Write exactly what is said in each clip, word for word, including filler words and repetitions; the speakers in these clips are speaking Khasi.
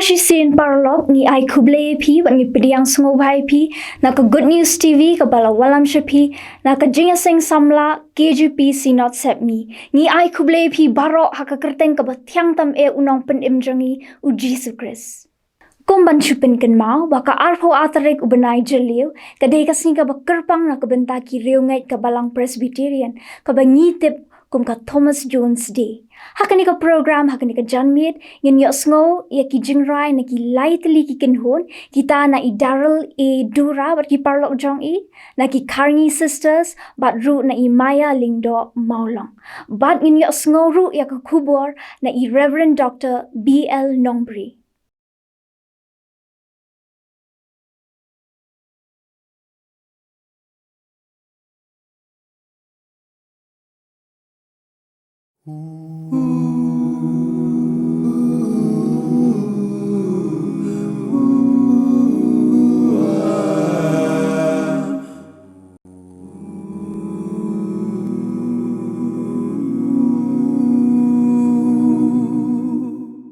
Shisien paralok, ngi ai khublei ïa phi bad ngi pdiang sngewbha ïa phi na ka Good News T V kaba la wallam sha phi na ka jingïaseng samla K J P Synod Sepngi. Ngi ai khublei ïa phi baroh ha ka kyrteng kaba thiang tam eh u Nongpynim jong ngi, u Jisu Khrist. Kum ban shu pynkynmaw ba ka arphew ar tarik u bnai Jylliew ka dei ka sngi kaba kyrpang na ka bynta ki riewngeit ka Balang Presbyterian, kaba ngi tip kum ka Thomas Jones Day. Ha kane ka program, ha kane ka janmiet, ngin ïohsngew ïa ki jingrai na ki lai tylli ki kynhun, kita na i Daryl A Dura bad ki paralok jong i, na ki Kharngi Sisters bad ruh na i Maya Lyngdoh Mawlong. Bad ngin ïohsngew ruh ïa ka khubor na i Reverend Doctor B L Nongbri.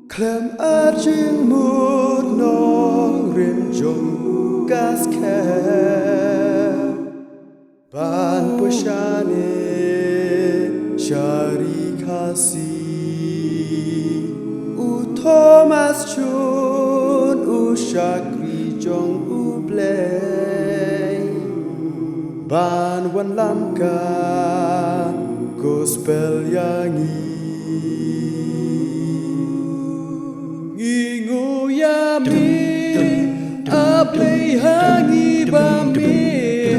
Khlem arjingmut nongrim jong u ka skhem ban pyrshah ne sha ri Khasi, u Thomas Jones u shakri jong U Blei ban wanlam ka gospel ïa ngi. Ngi nguh ïa me, A Blei, ha ngi ba me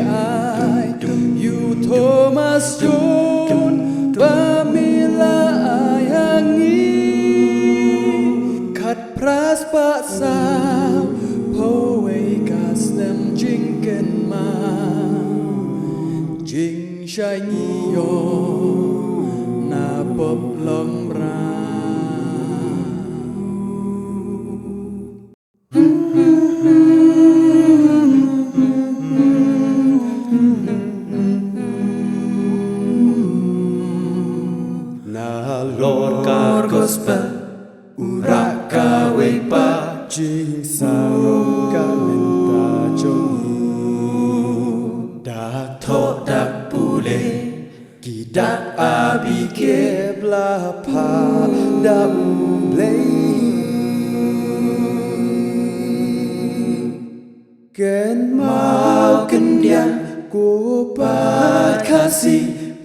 ai ïa u Thomas Jones ba me la ai ha ngi. Khatphra spah saw phew wei ka snem jingkynmaw, jingshai ngi ïoh na pop long mraw. Nalor ka gospel u rah kawei pat, jingsarong ka bynta jong ngi. Dak thoh dak pule, ki dak abike ba la phah da U Blei. Kynmaw khyndiat ko paid Khasi,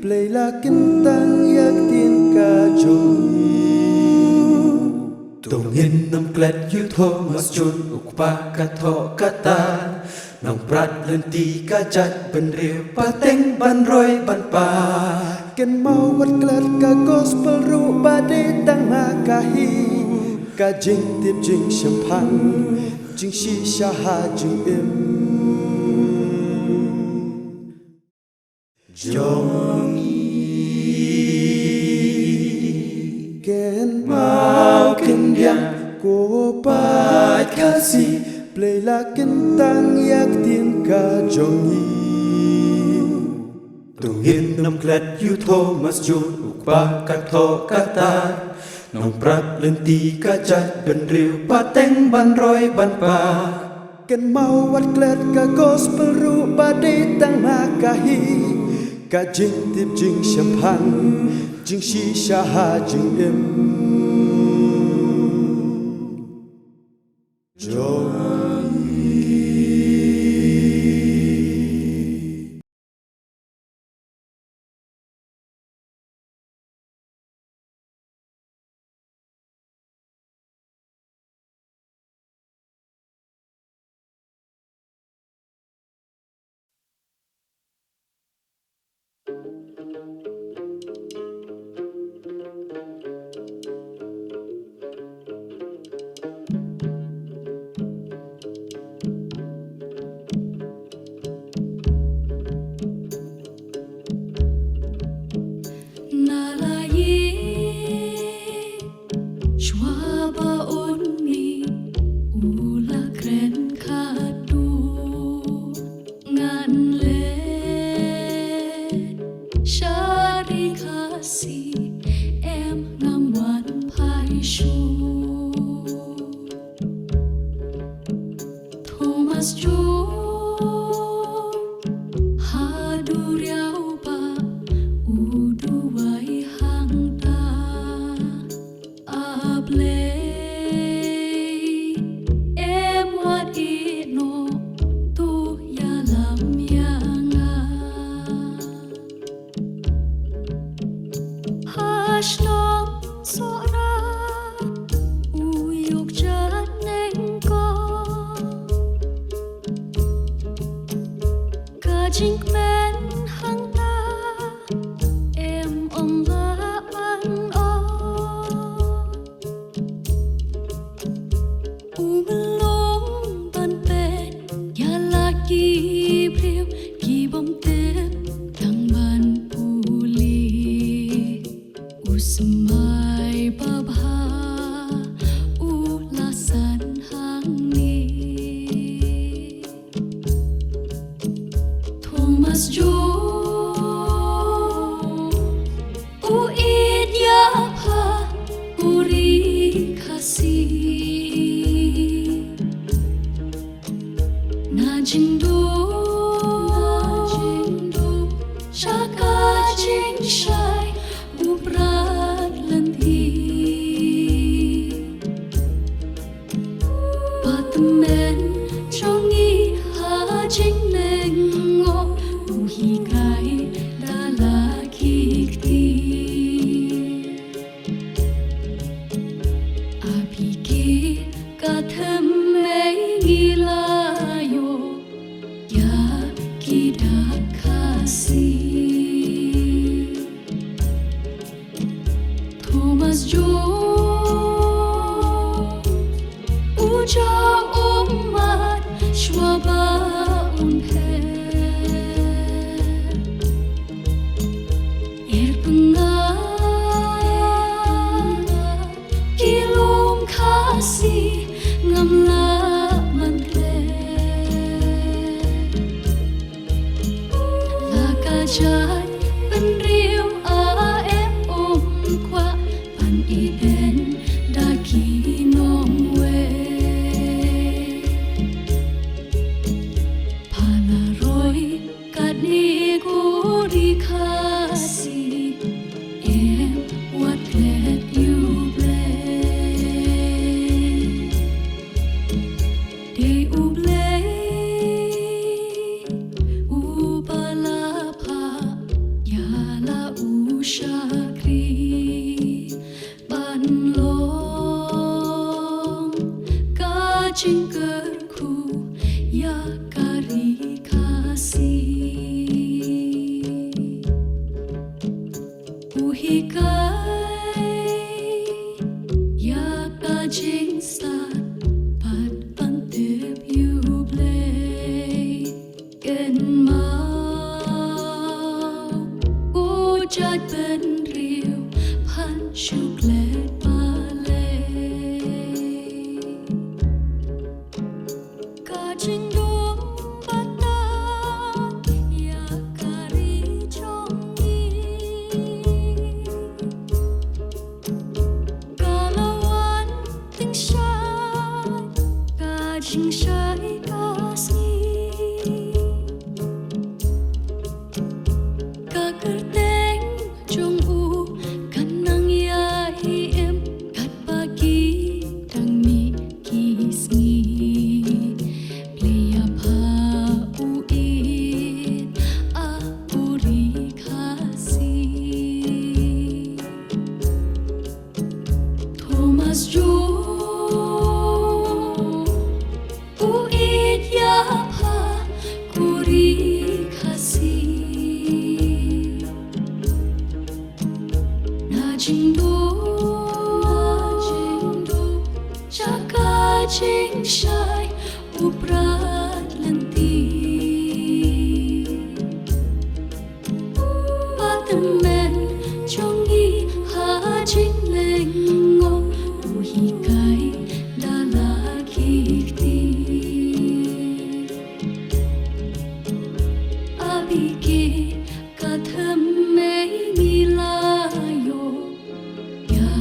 Blei la kyntang ïa ka ktien ka jong ngi. To ngin ym klet ïa u Thomas Jones u kpa ka thoh ka tar. Nongprat lynti ka jaitbynriew, pateng ban roi ban pah. Kynmaw wat klet ka gospel ruh ba dei tang na ka hi, ka jingtip jingshemphang, jingshisha ha jingim jong ngi. Kynmaw khyndiat ko paid Khasi, Blei la kyntang ïa ka ktien ka jong ngi. To ngin ym klet ïa u Thomas Jones u kpa ka thoh ka tar. Nongprat lynti ka jaitbynriew, pateng ban roi ban pah. Kynmaw wat klet ka gospel ruh ba dei tang na ka hi, ka jingtip jingshemphang, jingshisha ha jingim jong ngi. Shnong Sohra u ïoh jat neng ko. Ka jingkmen hangta em ong la ban ong. U mlong ban peit ïa la ki briew ki bym tip tang ban pule. U smai babha u la san hangne. Thomas Jones u ïeit ïa pha u ri Khasi. Na jingduh, na jingduh sha ka jingshai u brat lynti. Ba tymmen jong ngi ha jingleh ngo u hikai da la ki kti. Abi ki ka thymmei ngi la ïoh ïa ki dak Khasi. Thomas Jones u ja ummat shuwa ba un phet. Er pyngai ki lum Khasi ngam lah ban klet. La ka jait bynriew a em um kwah ban ïeit da ki nongwei. Pha la roi katne ko ri Khasi em wat klet ïa U Blei. Dei U Blei uba la phah ïa la u shakri ban long ka jingkyrkhu ïa ka ri Khasi. U hikai ïa ka jingstad bad ban tip ïa U Blei. Kynmaw ko jait bynriew phan shu klet balei. Ka jingdum bata ïa ka ri jong ngi. Ka la wan tyngshaiñ ka jingshai ka sngi. Ka kyrteng jong u kan nang ïai im katba ki dang mih ki sngi. Blei ïa pha u ïeit a u ri Khasi. Thomas Jones u ïeit ïa pha ko ri Khasi. Na jingduh, na jingduh sha ka jingshai u brat lynti. Ba tymmen jong ngi ha jingleh ngo u hikai da la ki kti. Abi ki ka thymmei ngi la ïoh ïa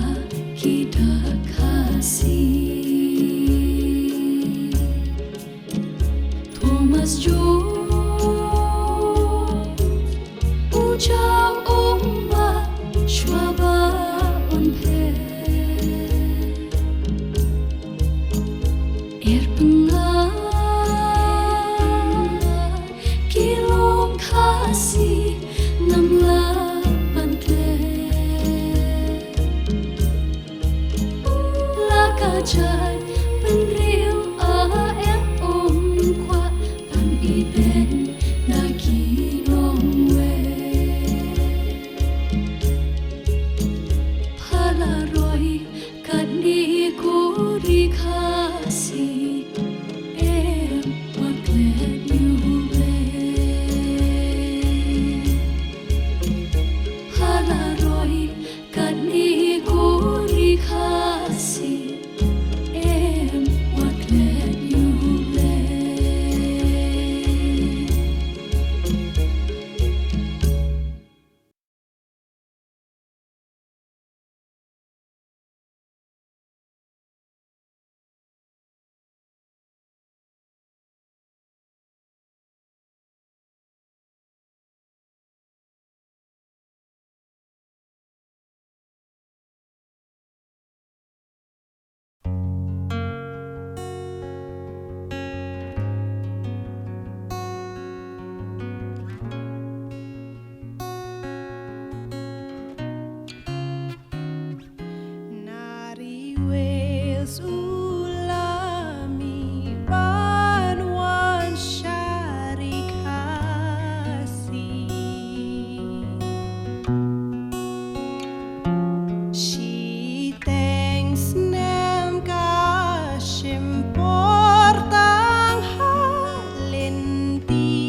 ki dak Khasi. Thomas Jones u ja ummat shuwa ba un phet. Er pyngai ki lum Khasi ngam lah ban klet. Jait bynriew a em um kwah ban ïeit na ki nongwei. Pha la roi katne ko ri Khasi, em wat klet ïa u Blei. Pha la roi katne ko ri Khasi, em wat klet ïa u Blei. Nari wes ulami ban wan shari Khasi. Shiteng snem ka shim por tang ha lynti.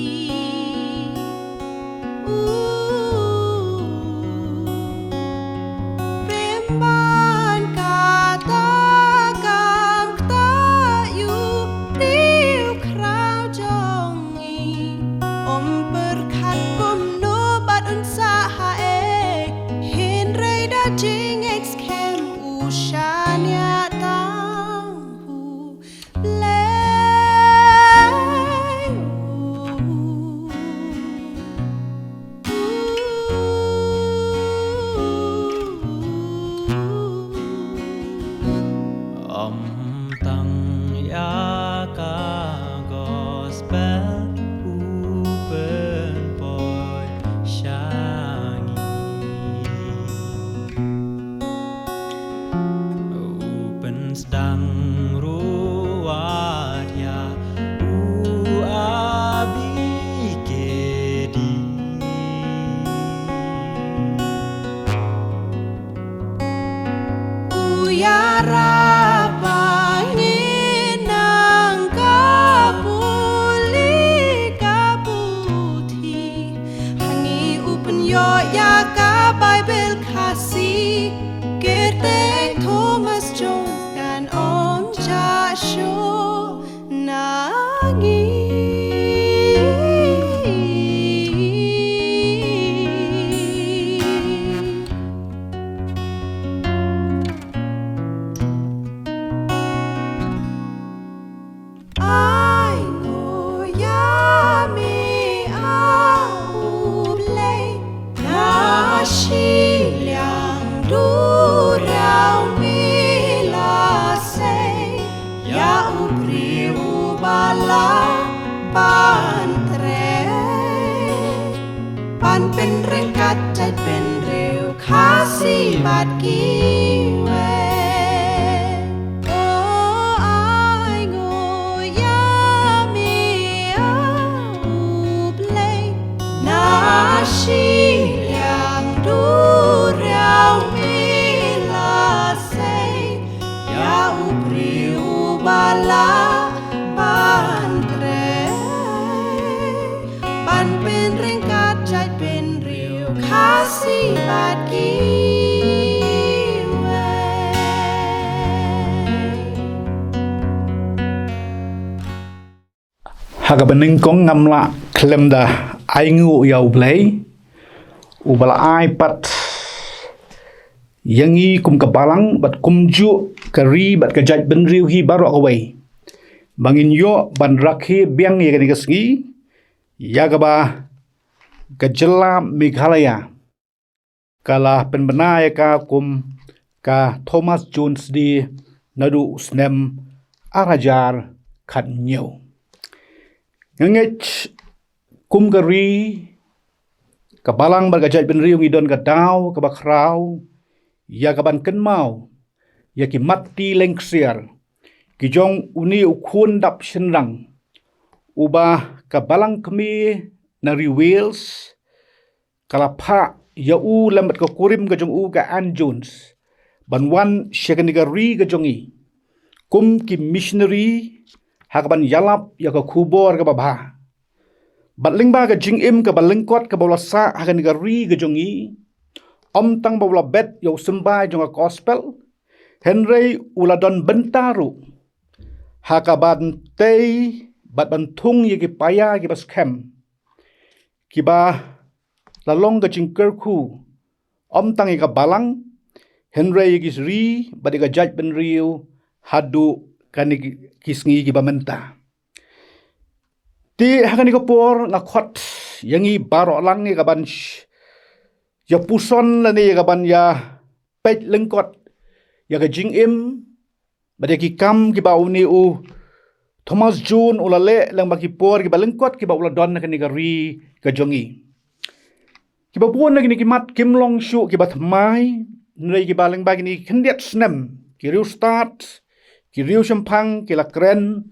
U pynban kata kam kata ïa u khraw jong ngi. Um pyrkhat kumno bad un sah haei, hynrei da jingngeit skhem u shaniah tang u Blei. Ym tang ïa ka gospel u pynpoi sha ngi. U pynsdang ruh wat ïa u Abi Kedi. U ïarap ba ngin nang ka pule ka puthi. Ha ngi u pynïoh ïa ka Baibl Khasi. Kyrteng Thomas Jones kan ym jah shuh na ngi. Ai nguh ïa me, ah, U Blei, na shiliang duriaw me la sei ïa u briew uba lah ban trei, ban pynryngkat jaitbynriew Khasi bad kiwei. O ai nguh ïa me, ah, U Blei, na shiliang duriaw me la sei ïa u briew uba lah ban trei, ban pynryngkat jaitbynriew Khasi bad kiwei. Ha kaba nyngkong ngam lah khlem da ai nguh ïa U Blei uba la ai pat ïa ngi kum ka balang bad kumjuh ka ri bad ka jaitbynriew hi baroh kawei, ba ngin ïoh ban rakhe biang ïa kane ka sngi ïa kaba ka jylla Meghalaya ka la pynbna ïa ka kum ka Thomas Jones Day naduh u snem ar hajar khathynñiew. Nga ngeit kum ka ri, ka balang bad ka jaitbynriew ngi don ka daw kaba khraw ïa kaban kynmaw ïa ki matti lengksiar ki jong une u khun dap shynrang, uba ka balang kmie na ri Wales ka la phah ïa u lem bad ka kurim ka jong u ka Ann Jones ban wan sha kane ka ri ka jong ngi kum ki missionary, ha kaban ïalap ïa ka khubor kaba bha. Bad lyngba ka jingim kaba lyngkot kaba u la sah ha kane ka ri ka jong ngi, ym tang ba u la bet ïa u symbai jong ka gospel, hynrei u la don bynta ruh ha kaban tei bad ban thung ïa ki paia kiba skhem, kiba la long ka jingkyrkhu ym tang ïa ka balang, hynrei ïa ki ri bad ïa ka jaitbynriew haduh kane ki, ki sngi kiba mynta. Te ha kane ka por nga khot ïa ngi baroh lang ïa kaban sh-, ïa puson lane ïa kaban ïa peit lyngkot ïa ka jingim bad ïa ki kam kiba une u Thomas Jones u la leh lyngba ki por kiba lyngkot kiba u la don ha kane ka ri ka jong ngi. Kiba bun na kine ki mat kim long shuh kiba thymmai, hynrei kiba lyngba kine ki khyndiat snem ki riewstad, ki riewshemphang ki la kren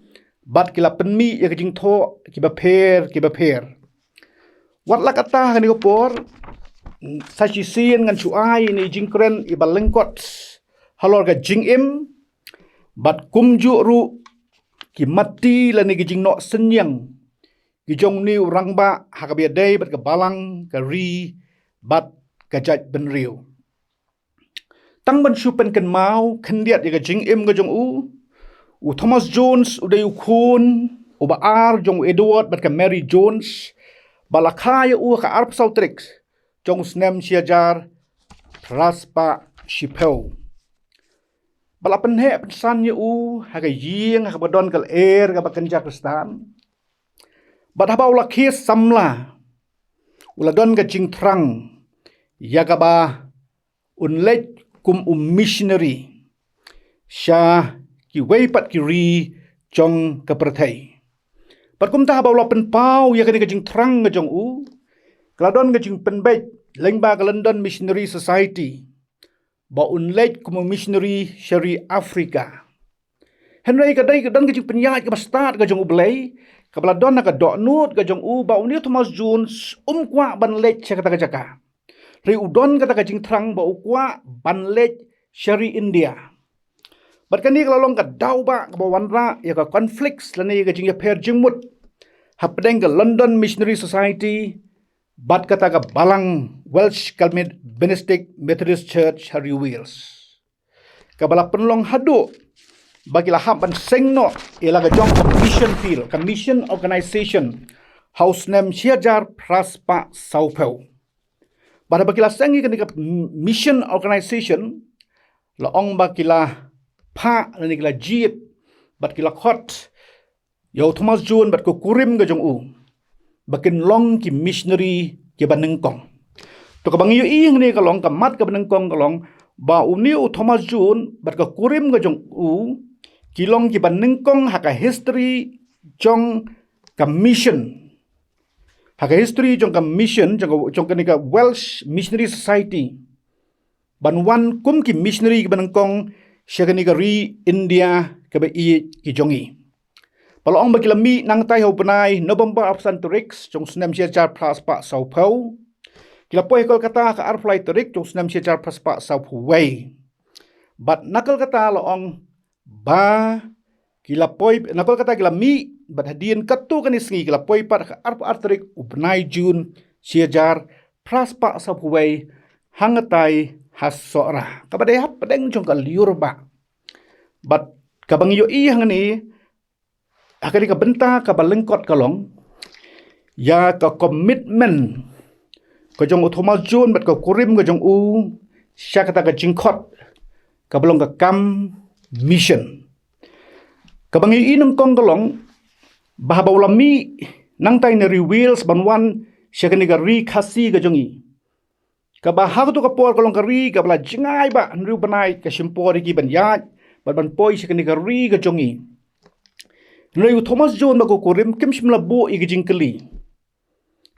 bad ki la pynmih ïa ka jingthoh kiba pher kiba pher. Wat la katta ha kane ka por, sa shisien ngan shu ai ïa kane ka jingkren iba lyngkot halor ka jingim bad kumjuh ruh ki matti lane ki jingnoh synñiang ki jong une u rangbah ha kaba ïadei bad ka balang, ka ri bad ka jaitbynriew. Tang ban shu pynkynmaw khyndiat ïa ka jingim ka jong u, u Thomas Jones u dei u khun uba ar jong u Edward bad ka Mary Jones, ba la kha ïa u ha ka arphew saw tarik jong u snem shi hajar phra spah shiphew. Ba la pynheh pynsan ïa u ha ka ïing ha kaba don ka lyer kaba kynja khristan. Bad haba u la khie samla, u la don ka jingthrang ïa kaba un leit kum u missionary sha kiwei pat ki ri jong ka pyrthei. Bad kumta haba u la pynpaw ïa kane ka jingthrang ka jong u, ka la don ka jingpynbeit lyngba ka London Missionary Society ba un leit kum u missionary sha ri Africa. Hynrei ka dei ka don ka jingpynïaid kaba stad ka jong U Blei kaba la don ha ka dohnud ka jong u ba une u Thomas Jones um kwah ban leit sha kata ka jaka. Hynrei u don kata ka jingthrang ba u kwah ban leit sha ri India. Bad kane ka la long ka daw ba kaba wanrah ïa ka conflicts lane ïa ka jingïapher jingmut hapdeng ka London Missionary Society bad kata ka balang Welsh Calvin-, Calvinistic Methodist Church ha ri Wales, kaba la pynlong haduh ba ki la hap ban seng noh ïa la ka jong ka mission field, ka mission organization, ha u snem shi hajar phra spah sawphew. Bad haba ki la seng ïa kane ka mission organization, la ong ba ki la phah lane ki la jied bad ki la khot ïa u Thomas Jones bad ka kurim ka jong u ba kin long ki missionary kiba nyngkong. To kaba ngi ïohi hangne ka long, ka mat kaba nyngkong ka long ba une u Thomas Jones bad ka kurim ka jong u ki long kiba nyngkong ha ka history jong ka mission. Ha ka history jong ka mission, jong ka, jong kane ka Welsh Missionary Society, ban wan kum ki missionary kiba nyngkong sha kane ka ri India kaba ïeit ka jong ngi. Ba la ong ba ki la mih nangtai ha u bnai November arphew san tarik jong u snem shi hajar phra spah sawphew. Ki la poi ha Kolkata ha ka arphew lai tarik jong u snem shi hajar phra spah sawphew wei. Bad na Kolkata la ong ba ki la poi, na Kolkata ki la mih, bad hadien katto katne sngi ki la poi pat ha ka arphew ar tarik u bnai June shi hajar phra spah sawphew wei, hangtai ha Sohra kaba dei hapdeng jong ka lyiur bah. Bad kaba ngi ïohi hangne ha kane ka bynta kaba lyngkot ka long ïa ka commitment ka jong u Thomas Jones bad ka kurim ka jong u sha kata ka jingkhot kaba long ka kam mission. Kaba ngi ïohi nyngkong ka long ba haba u la mih nangtai na ri Wales ban wan sha kane ka ri Khasi ka jong ngi, kaba ha kato ka por ka long ka ri kaba la jngai bah, hynriew bnai ka shim por ïa ki ban ïaid bad ban poi sha kane ka ri ka jong ngi. Hynrei u Thomas Jones bad ka kurim kim shym la buh ïa ki jingkylli.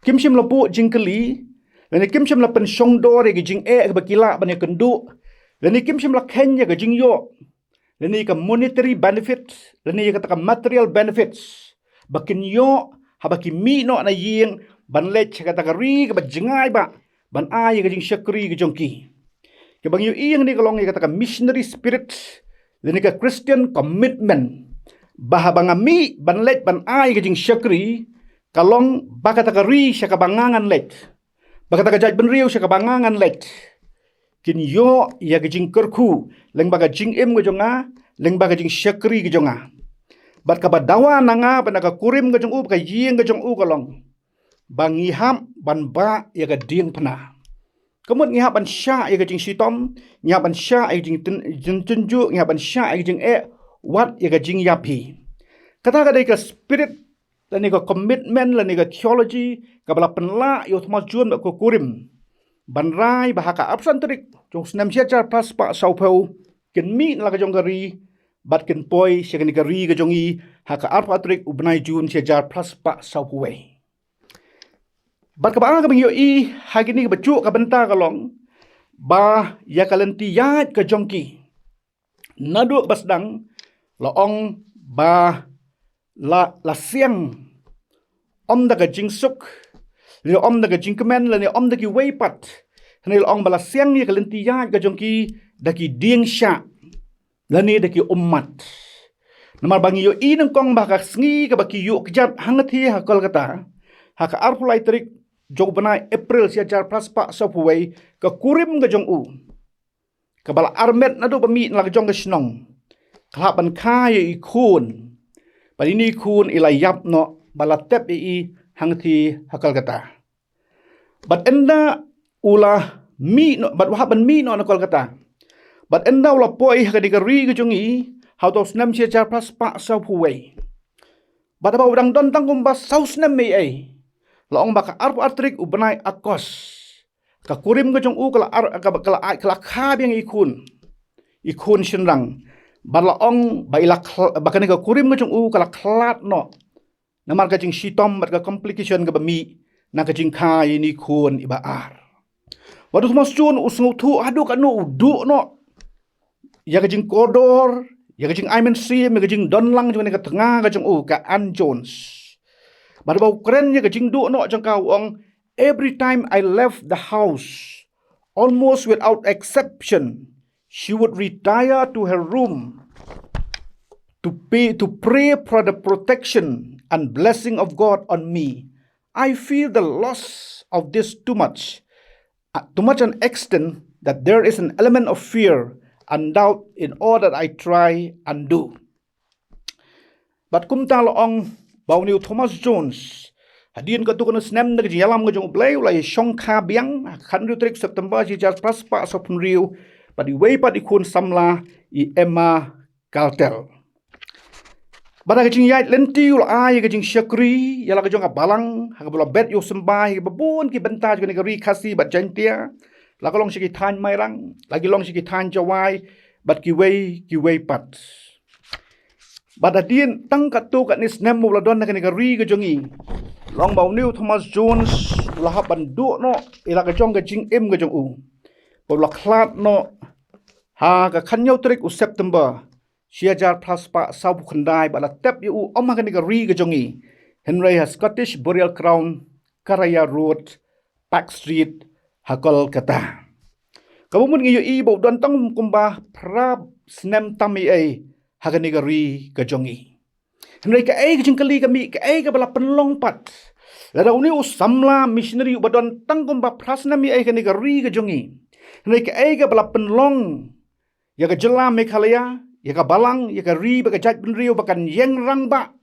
Kim shym la buh jingkylli, lane kim shym la pynshongdor ïa ki jingeh kaba ki lah ban ïakynduh Lane kim shym la khein ïa ka jingïoh, lane ka monetary benefit, lane ïa kata ka material benefits ba kin ïoh haba ki mih noh na ïing ban leit sha kata ka ri kaba jngai ba ban ai ïa ka jingshakri ka jong ki. Kaba ngi ïohi hangne ka long ïa kata ka missionary spirit lane ka Christian commitment, ba haba nga mih ban leit ban ai ïa ka jingshakri, ka long ba kata ka ri sha kaba nga ngan leit, ba kata ka jaitbynriew sha kaba nga ngan leit, kin ïoh ïa ka jingkyrkhu lyngba ka jingim ka jong nga, lyngba ka jingshakri ka jong nga. Bad kaba dawa na nga bad na ka kurim ka jong u bad ka ïing ka jong u ka long ba ngi hap ban bah ïa ka diengphna. Ka mut ngi hap ban shah ïa ka jingshitom, ngi hap ban shah ïa ka jingtyn-, jingtynjuh, ngi hap ban shah ïa ka jingeh, wat ïa ka jingïaphi. Kata ka dei ka spirit lane ka commitment lane ka theology kaba la pynlah ïa u Thomas Jones bad ka kurim, ban rai ba ha ka arphew san tarik jong u snem shi hajar phra spah sawphew kin mih na la ka jong ka ri bad kin poi sha kane ka ri ka jong i ha ka arphew ar tarik u bnai Jun shi hajar phra spah sawphew wei. Bad kaba ar kaba ngi ïohi ha kine kaba juh ka bynta ka long ba ïa ka lynti ïaid ka jong ki, naduh ba sdang la ong ba la, la siang, ym da ka jingsuk, lane ym da ka jingkmen, lane ym da kiwei pat. Hynrei la ong ba la siang ïa ka lynti ïaid ka jong ki da ki dieng shah lane da ki ummat. Namar ba ngi ïohi nyngkong ba ha ka sngi kaba ki ïuh kjat hangtei ha Kolkata, ha ka arphew lai tarik jong u bnai April shi hajar phra spah sawphew wei, ka kurim ka jong u kaba la armet naduh ba mih na la ka jong ka shnong, ka la hap ban kha ïa i khun. Bad ine i khun i la ïap noh bad la tep ïa i hangtei ha Kolkata. Bad ynda u la mih noh, bad u hap ban mih noh na Kolkata, bad ynda u la poi ha kane ka ri ka jong i ha uta u snem shi hajar phra spah sawphew wei, bad haba u dang don tang kumba saw snem ei ei, la ong ba ka arphew ar tarik u bnai August, ka kurim ka jong u ka la ar-, ka, ka la ai, ka la kha biang i khun, i khun shynrang. Bad la ong ba i la khl-, ba kane ka kurim ka jong u ka la khlad noh namar ka jingshitom bad ka complication kaba mih na ka jingkha ïa ine i khun iba ar. Bad u Thomas Jones u sngewthuh haduh katno u duh noh ïa ka jingkordor, ïa ka jingai mynsiem, ïa ka jingdon lang jong kane ka tnga ka jong u, ka Ann Jones. Bad haba u kren ïa ka jingduh noh jong ka, u ong, "Every time I left the house, almost without exception, she would retire to her room to pay, to pray for the protection and blessing of God on me. I feel the loss of this too much, uh, to much an extent that there is an element of fear and doubt in all that I try and do." Bad kumta la ong ba une u Thomas Jones, hadien katto katne snem da ka jingïalam ka jong U Blei, u la ïashong kha biang ha ka khathynriew tarik September shi hajar phra spah sawphew hynriew bad iwei pat i khun samla, i Emma Cautel. Bad ha ka jingïaid lynti u la ai ïa ka jingshakri ïa la ka jong ka balang, ha kaba u la bet ïa u symbai ha kiba bun ki bynta jong kane ka ri Khasi bad Jaintia, la ka long sha ki thaiñ Mairang, la ki long sha ki thaiñ Jowai bad kiwei kiwei pat. Bad hadien tang katto katne snem ba u la don ha kane ka ri ka jong i, la ong ba une u Thomas Jones u la hap ban duh noh ïa la ka jong ka jingim ka jong u, ba u la khlad noh ha ka khathynñiew tarik u September shi hajar phra spah sawphew khyndai, bad la tep ïa u ym ha kane ka ri ka jong i, hynrei ha Scottish Burial Ground, Karaya Road, Park Street, ha Kolkata. Kaba mut ngi ïohi ba u don tang kumba phra snem tam ei ei ha kane ka ri ka jong i. Hynrei kaei ka jingkylli ka mih, kaei kaba la pynlong pat? Lada une u samla missionary uba don tang kumba phra snem ei ei ha kane ka ri ka jong i, hynrei kaei kaba la pynlong ïa ka jylla Meghalaya, ïa ka balang, ïa ka ri bad ka jaitbynriew ba kan ïeng rangbah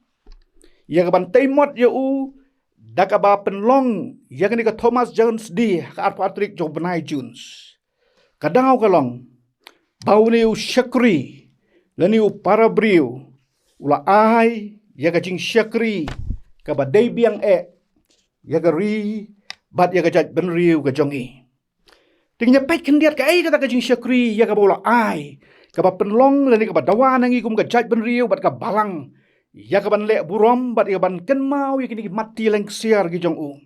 ïa kaban tei mot ïa u da kaba pynlong ïa kane ka Thomas Jones Day ha ka arphew ar tarik jong u bnai Jun? Ka daw ka long ba une u shakri lane u para briew u la ai ïa ka jingshakri kaba dei biang eh ïa ka ri bad ïa ka jaitbynriew ka jong i. Te ngin ïa peit khyndiat kaei kata ka jingshakri ïa kaba u la ai, kaba pynlong lane kaba dawa na ngi kum ka jaitbynriew bad ka balang ïa kaban leh burom bad ïa kaban kynmaw ïa kine ki matti lyngksiar ki jong u.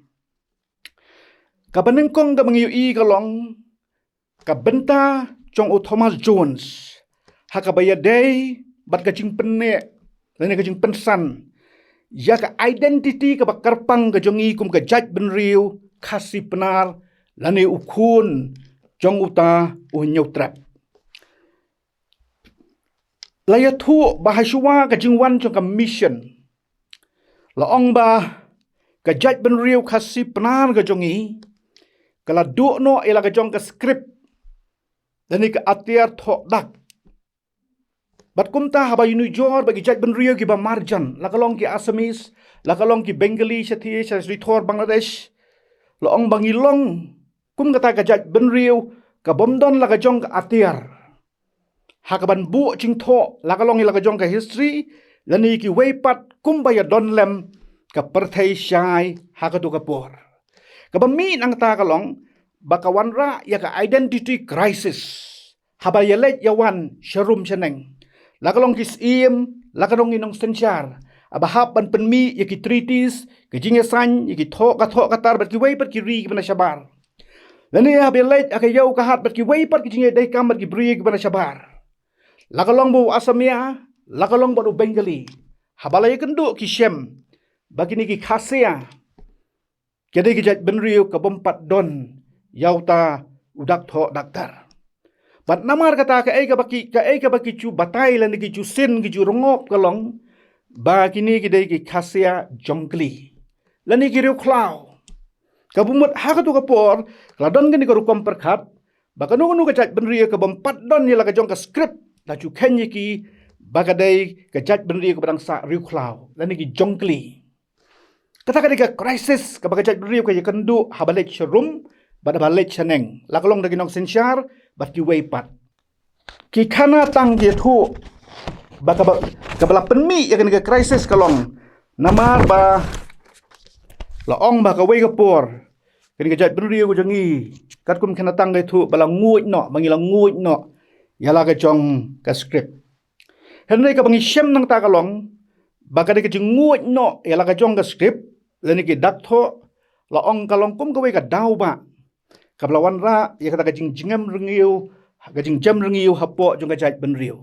Kaba nyngkong kaba ngi ïohi ka long ka bynta jong u Thomas Jones ha kaba ïadei bad ka jingpynneh lane ka jingpynsan ïa ka identity kaba kyrpang ka jong ngi kum ka jaitbynriew Khasi Pnar lane u khun jong uta u Hynñiewtrep. La ïathuh ba ha shuwa ka jingwan jong ka mission, la ong ba ka jaitbynriew Khasi Pnar ka jong ngi ka la duh noh ïa la ka jong ka script lane ka atiar thoh dak. Bad kumta haba ïanujor bad ki jaitbynriew kiba marjan, la ka long ki Assamese, la ka long ki Bengali shathie sha ri thor Bangladesh, la ong ba ngi long kum kata ka jaitbynriew ka bym don la ka jong ka atiar ha kaban buh jingthoh, la ka long ïa la ka jong ka history lane kiwei pat kumba ïadon lem ka pyrthei shai ha katu ka por. Kaba mih nangta ka long ba ka wanrah ïa ka identity crisis haba ïaleit ïawan sharum shaneng. La ka long ki syiem, la ka long ki nongsynshar, haba hap ban pynmih ïa ki treaties, ka jingïasain, ïa ki thoh ka thoh ka tar bad kiwei pat ki ri kiba na shabar. Lane haba ïaleit ha ka ïew ka hat bad kiwei pat ki jingïadei kam bad ki briew kiba na shabar. La ka long bad u Assamia, la ka long bad u Bengali, haba la ïakynduh ki shem ba kine ki Khasia ki dei ki jaitbynriew ka bym pat don ïa uta u dak thoh dak tar. Bad namar kata kaei kaba ki, kaei kaba ki ju batai lane ki ju sin, ki ju rngop ka long ba kine ki dei ki Khasia jong kli lane ki riewkhlaw. Kaba mut ha katu ka por ka la don kane ka rukom pyrkhat ba kano kano ka jaitbynriew ka bym pat don ïa la ka jong ka script, la ju kheiñ ïa ki ba ka dei ka jaitbynriew kaba dang sah riewkhlaw lane ki jong kli. Kata ka dei ka crisis kaba ka jaitbynriew ka ïakynduh haba leit sharum bad haba leit shaneng, la ka long da ki nongsynshar bad kiwei pat. Ki khana tang ki ïathuh ba kaba, kaba la pynmih ïa kane ka crisis ka long namar ba la ong ba kawei ka por kane ka jaitbynriew ka jong ngi, katkum khana tang ka ïathuh, ba la nguid noh, ba ngi la nguid noh ïa la ka jong ka script. Hynrei kaba ngi shem nangta ka long ba ka dei ka jingnguid noh ïa la ka jong ka script lane ki dak thoh, la ong ka long kum kawei ka daw ba kaba la wanrah ïa kata ka jingjngem rngiew, ka jingjem rngiew hapoh jong ka jaitbynriew.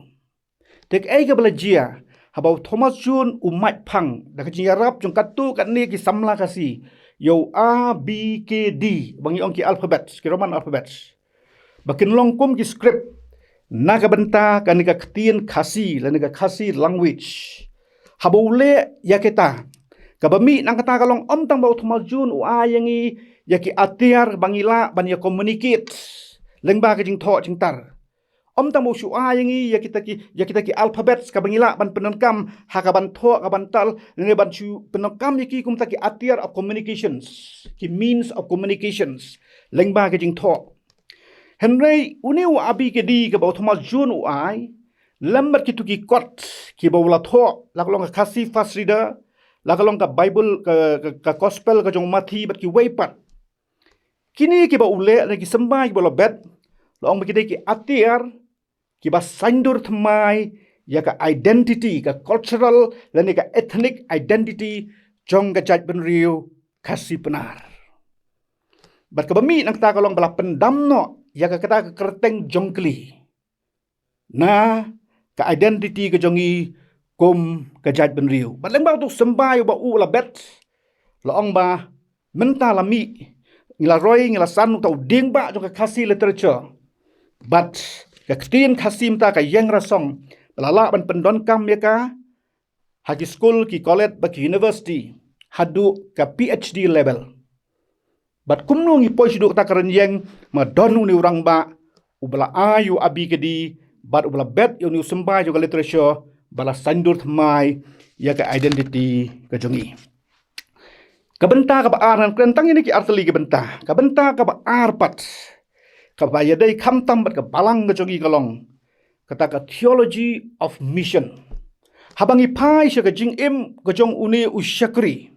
Te kaei kaba la jia, haba u Thomas Jones u mait phang da ka jingïarap jong katto katne ki samla Khasi ïa u A B K D, ba ngi ong ki alphabets, ki Roman alphabets, ba kin long kum ki script na ka bynta kane ka ktien Khasi lane ka Khasi language. Haba u leh ïa kita, kaba mih nangta ka long ym tang ba u Thomas Jones u ai ïa ngi ïa ki atiar ba ngi lah ban ïa communicate lyngba ka jingthoh jingtar. Ym tang ba u shu ai ïa ngi ïa kita ki, ïa kita ki alphabets kaba ngi lah ban pyndonkam ha kaban thoh, kaban tal, lane ban shu pyndonkam ïa ki kum kita ki atiar of communications, ki means of communications lyngba ka jingthoh. Hynrei une u A B K D kaba u Thomas Jones u ai, lem bad kitu ki kot kiba u la thoh, la ka long ka Khasi First Reader, la ka long ka Bible, ka, ka, ka Gospel ka jong u Mathi bad kiwei pat. Kine kiba u leh na ki symbai kiba la bet, la ong ba ki dei ki atiar kiba saiñdur thymmai ïa ka identity, ka cultural lane ka ethnic identity jong ka jaitbynriew Khasi Pnar. Bad kaba mih nangta ka long ba la pyndam noh ïa ka, kata ka kyrteng jong kli na ka identity ka jong ngi kum ka jaitbynriew. Bad lyngba utu u symbai uba u la bet, la ong ba mynta la mih, ngi la roi, ngi la san uta u dieng ba jong ka Khasi literature. Bad ka ktien Khasi mynta ka ïeng rasong, ba la lah ban pyndonkam ïa ka ha ki skul, ki college bad ki university haduh ka P H D level. Bad kumno ngi poi shaduh kata ka rynïeng, ma don une u rangbah uba la ai ïa u A B K D bad uba la bet ïa une u symbai jong ka literature ba la saiñdur thymmai ïa ka identity ka jong ngi. Ka bynta kaba ar, ngan kren tang ïa kine ki artylli ki bynta. Ka bynta kaba ar pat, kaba ïadei khamtam bad ka balang ka jong ngi ka long kata ka theology of mission. Haba ngi phai sha ka jingim ka jong une u shakri,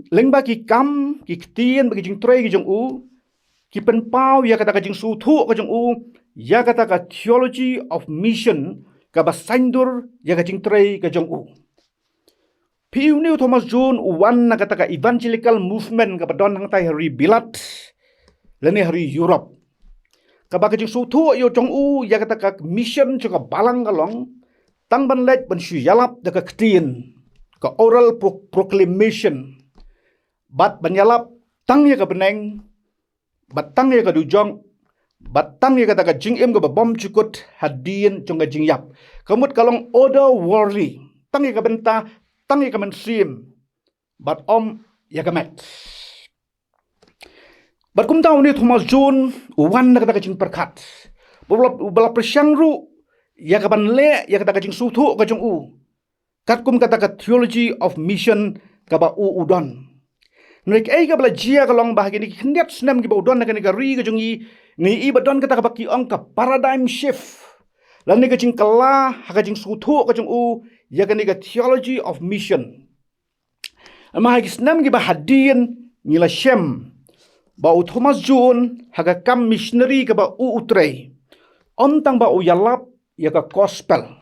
lyngba ki kam, ki ktien bad ki jingtrei ki jong u ki pynpaw ïa kata ka jingsngewthuh ka jong u ïa kata ka theology of mission kaba saiñdur ïa ka jingtrei ka jong u. Phi, une u Thomas Jones u wan na kata ka evangelical movement kaba don hangtai ha ri Bilat lane ha ri Europe. kaba ka jingsngewthuh ïa jong u ïa kata ka mission jong ka balang ka long tang ban leit ban shu ïalap da ka ktien, ka oral pro- proclamation, bad ban ïalap tang ïa ka bneng, bad tang ïa ka dujok, bad tang ïa kata ka jingim kaba bymjukut hadien jong ka jingïap. Ka mut ka long otherworldly, tang ïa ka bynta, tang ïa ka mynsiem, bad ym ïa ka met. Bad kumta une u Thomas Jones u wan na kata ka jingpyrkhat, ba u la, ba u la pyrshang ruh ïa ka ban leh ïa kata ka jingsngewthuh ka jong u katkum kata ka theology of mission kaba u u don. Hynrei kaei kaba la jia ka long ba ha kine ki khyndiat snem kiba u don ha kane ka ri ka jong ngi, ngi i ba don kata kaba ki ong ka paradigm shift, lane ka jingkylla ha ka jingsngewthuh ka jong u ïa kane ka theology of mission. Namar ha ki snem kiba hadien ngi la shem ba u Thomas Jones ha ka kam missionary kaba u u trei, ym tang ba u ïalap ïa ka gospel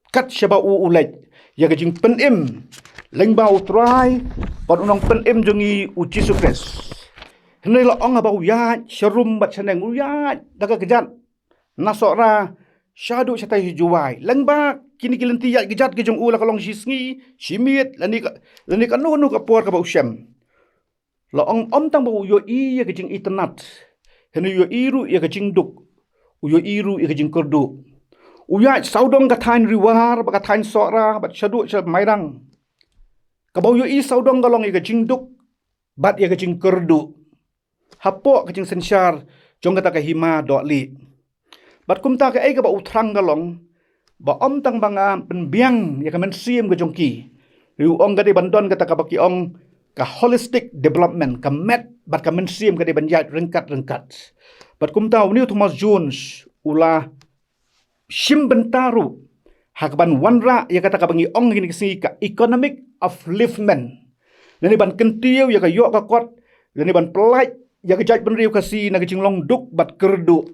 kat shaba u u leit ïa ka jingpynim lyngba u Trai bad u Nongpynim jong ngi u Jisu Khrist. Hynrei la ong haba u ïaid sharum bad shaneng, u ïaid da ka kjat na Sohra shaduh shatai sha Jowai, lyngba kine ki lynti ïaid kjat ki jong u, la ka long shi sngi, shi miet, lane ka, lane kano kano ka por kaba u shem, la ong ym tang ba u ïohi ïa ka jingitynnad, hynrei u ïohi ruh ïa ka jingduk, u ïohi ruh ïa ka jingkyrduh. U ïaid sawdong ka thaiñ Ri War bad ka thaiñ Sohra bad shaduh sha Mairang. Kaba u ïohi sawdong ka long ïa ka jingduk bad ïa ka jingkyrduh hapoh ka jingsynshar jong kata ka hima dohlieh. Bad kumta kaei kaba u thrang ka long ba ym tang ba nga pynbiang ïa ka mynsiem ka jong ki, hynrei u ong ka dei ban don kata kaba ki ong ka holistic development, ka met bad ka mynsiem ka dei ban ïaid ryngkat ryngkat. Bad kumta une u Thomas Jones u la shim bynta ruh ha kaban wanrah ïa kata kaba ngi ong ha kine ki sngi ka economic upliftment, lane ban kyntiew ïa ka ïoh ka kot, lane ban pyllait ïa ka jaitbynriew Khasi na ka jinglong duk bad kyrduh.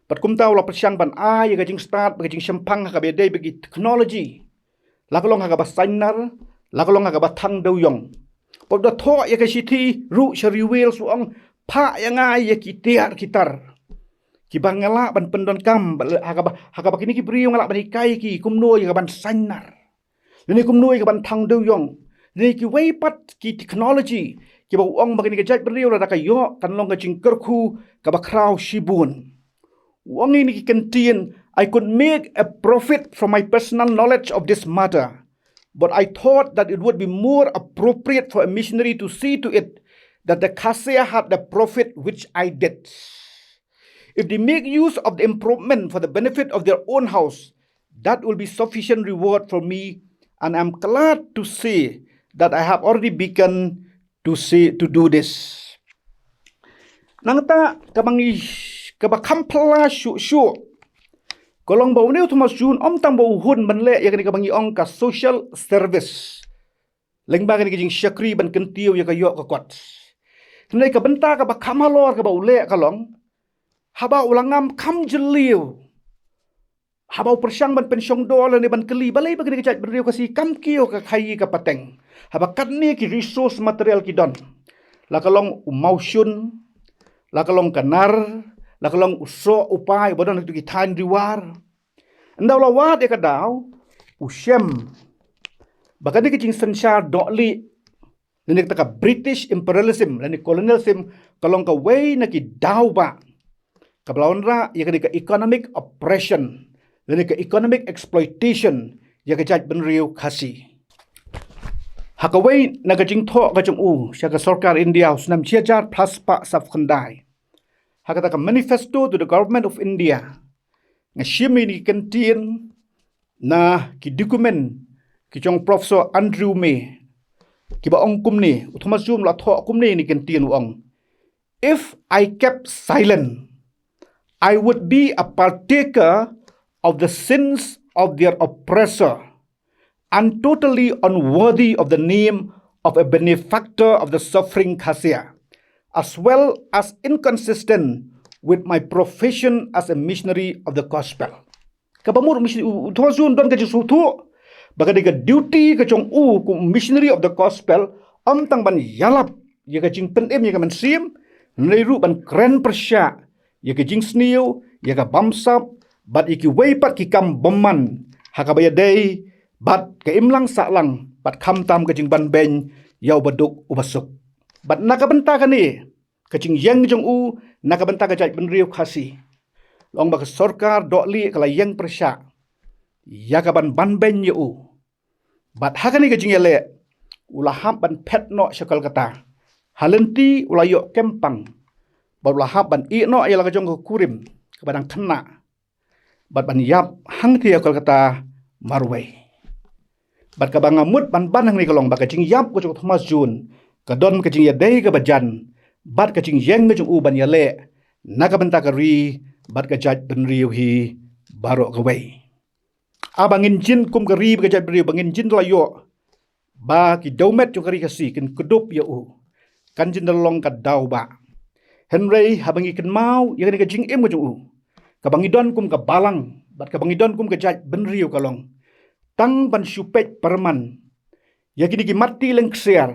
Bad kumta u la pyrshang ban ai ïa ka jingstad bad ka jingshemphang ha kaba ïadei bad ki technology, la ka long ha kaba sainar, la ka long ha kaba thang dewïong. Bad u da thoh ïa ka shithi ruh sha Ri Wales, u ong, phah ïa nga ïa ki tiar ki tar kiba nga lah ban pyndonkam, ha kaba, ha kaba kine ki briew nga lah ban hikai ki kumno ïa kaban sainar, lane kumno ïa kaban thang dewïong, lane kiwei pat ki technology kiba u ong ba kane ka jaitbynriew lada ka ïoh kan long ka jingkyrkhu kaba khraw shibun. U ong ïa kine ki kyntien, "I could make a profit from my personal knowledge of this matter, but I thought that it would be more appropriate for a missionary to see to it that the Khasia had the profit which I did. If they make use of the improvement for the benefit of their own house, that will be sufficient reward for me, and I am glad to say that I have already begun to say, to do this." Nangta kaba ngi, kaba kham phylla shuh shuh ka long ba une u Thomas Jones ym tang ba u hun ban leh ïa kane kaba ngi ong ka social service, lyngba kane ka jingshakri ban kyntiew ïa ka ïoh ka kot. Hynrei ka bynta kaba kham halor kaba u leh ka long, haba u la ngam kham jylliew, haba u pyrshang ban pynshong dor lane ban kylli balei ba kane ka jaitbynriew Khasi kam kiew ka khaïi ka pateng, haba katne ki resource material ki don, la ka long u mawshun, la ka long ka nar, la ka long u soh u pai uba don ha kito ki thaiñ Ri War. Ynda u la wad ïa ka daw, u shem ba kane ka jingsynshar dohlieh, lane kata ka British imperialism lane colonialism, ka long kawei na ki daw ba kaba la wanrah ïa kane ka economic oppression lane ka economic exploitation ïa ka jaitbynriew Khasi. Ha kawei na ka jingthoh ka jong u sha ka sorkar India ha u snem shi hajar phra spah sawphew khyndai, ha kata ka Manifesto to the Government of India, nga shim ïa kine ki kyntien na ki document ki jong Professor Andrew May, kiba ong kumne, u Thomas Jones u la thoh kumne ïa kine ki kyntien, u ong, "If I kept silent, I would be a partaker of the sins of their oppressor, and totally unworthy of the name of a benefactor of the suffering Khasia, as well as inconsistent with my profession as a missionary of the gospel." Kaba mut u Thomas Jones u don ka jingsngewthuh ba ka dei ka duty ka jong u kum missionary of the gospel, ym tang ban ïalap ïa ka jingpynim ïa ka mynsiem, hynrei ruh ban kren pyrshah ïa ka jingsniew, ïa ka bamsap, bad ïa kiwei pat ki kam bymman, ha kaba ïadei bad ka imlang sahlang, bad khamtam ka jingbanbeiñ ïa u baduk u basuk. Bad na ka bynta kane ka jingïeng jong u na ka bynta ka jaitbynriew Khasi, long ba ka sorkar dohlieh ka la ïeng pyrshah ïa ka ban banbeiñ ïa u. Bad ha kane ka jingïaleh, u la hap ban phet noh sha Kolkata. Ha lynti u la ïoh kem pang, bad u la hap ban ïeh noh ïa la ka jong ka kurim kaba dang khynnah, bad ban ïap hangtei ha Kolkata marwei. Bad kaba nga mut ban ban hangne ka long ba ka jingïap ka jong u Thomas Jones ka don ka jingïadei kaba jan bad ka jingïeng ka jong u ban ïaleh na ka bynta ka ri bad ka jaitbynriew hi baroh kawei. Haba ngin jin kum ka ri bad ka jaitbynriew, ba ngin jin da la ïoh ba ki dewmet jong ka ri Khasi kin kdup ïa u, kan jin da long ka daw ba. Hynrei haba ngi kynmaw ïa kane ka jingim ka jong u, kaba ngi don kum ka balang bad kaba ngi don kum ka jaitbynriew, ka long tang ban shu peit pyrman ïa kine ki matti lyngksiar,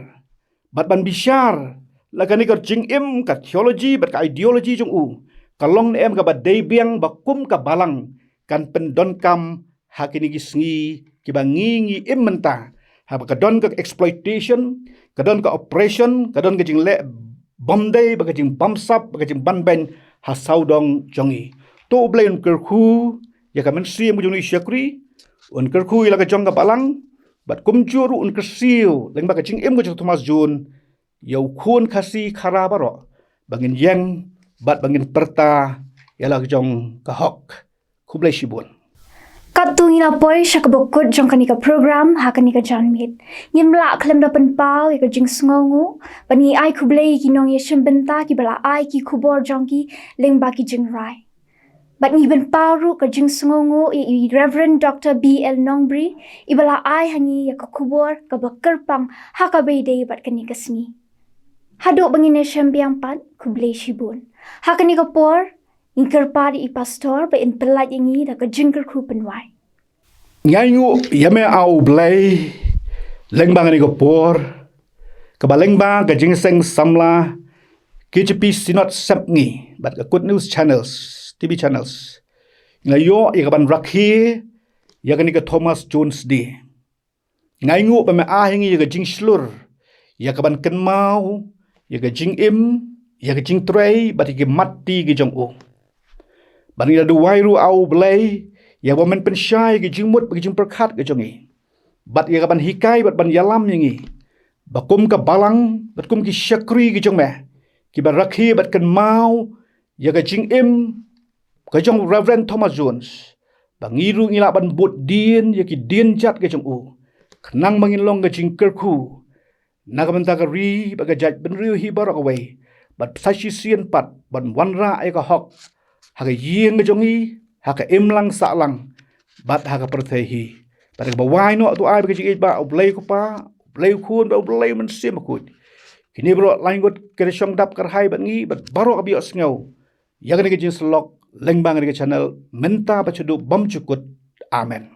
bad ban bishar la kane ka jingim, ka theology bad ka ideology jong u ka long ne em kaba dei biang ba kum ka balang kan pyndonkam ha kine ki sngi kiba ngi ngi im mynta, haba ka don ka exploitation, ka don ka oppression, ka don ka jingleh bymdei bad ka jingbamsap bad ka jingbanbeiñ ha sawdong jong ngi. To U Blei un kyrkhu ïa ka mynsiem ka jong u shakri, un kyrkhu ïa la ka jong ka balang, bad kumjuh ruh un kyrsiew lyngba ka jingim ka jong u Thomas Jones ïa u khun Khasi Khara baroh, ba ngin ïeng bad ba ngin pyrta ïa la ka jong ka hok. Khublei shibun. Katto ngi la poi sha kaba kut jong kane ka program ha kane ka janmiet, ngim lah khlem da pynpaw ïa ka jingsngewnguh bad ngi ai khublei ïa ki nongïashim bynta kiba la ai ki khubor jong ki lyngba ki jingrai. Bad ngi pynpaw ruh ka jingsngewnguh ïa i Reverend Doctor B L Nongbri, iba la ai ha ngi ïa ka khubor kaba kyrpang ha kaba ïadei bad kane ka sngi. Haduh ba ngin ïashem biang pat, khublei shibun. Ha kane ka por, ngi kyrpad ïa i Pastor ba in pyllait ïa ngi da ka jingkyrkhu pynwai. Ngi ainguh ïa me, A U Blei, lyngba kane ka por, kaba lyngba ka Jingïaseng Samla K J P Synod Sepngi bad ka Good News Channels, T V Channels, ngi la ïoh ïa ka ban rakhe ïa kane ka Thomas Jones Day. Ngi ainguh ba me ai ha ngi ïa ka jingshlur, ïa ka ban kynmaw ïa ka jingim, ïa ka jingtrei bad ïa ki matti ki jong u. Bad ngi la duwai ruh, A U Blei, ïa ba men pynshai ïa ka jingmut bad ka jingpyrkhat ka jong ngi, bad ïa ka ban hikai bad ban ïalam ïa ngi, ba kum ka balang bad kum ki shakri ki jong me, kiba rakhe bad kynmaw ïa ka jingim ka jong Reverend Thomas Jones, ba ngi ruh ngi lah ban bud dien ïa ki dienjat ka jong u, khnang ba ngin long ka jingkyrkhu na ka bynta ka ri bad ka jaitbynriew hi baroh kawei, bad sa shisien pat ban wanrah ïa ka hok ha ka ïing ka jong ngi, ha ka imlang sahlang bad ha ka pyrthei hi. Bad kaba wai noh, to ai ba ka jingïeit ba U Blei U Kpa, U Blei U Khun bad U Blei U Mynsiem Bakhuid, kine baroh laingut ki da shong dap kyrhai bad ngi bad baroh kiba ïohsngew ïa kane ka jingsyllok lyngba kane ka channel mynta bad shaduh bymjukut. Amen.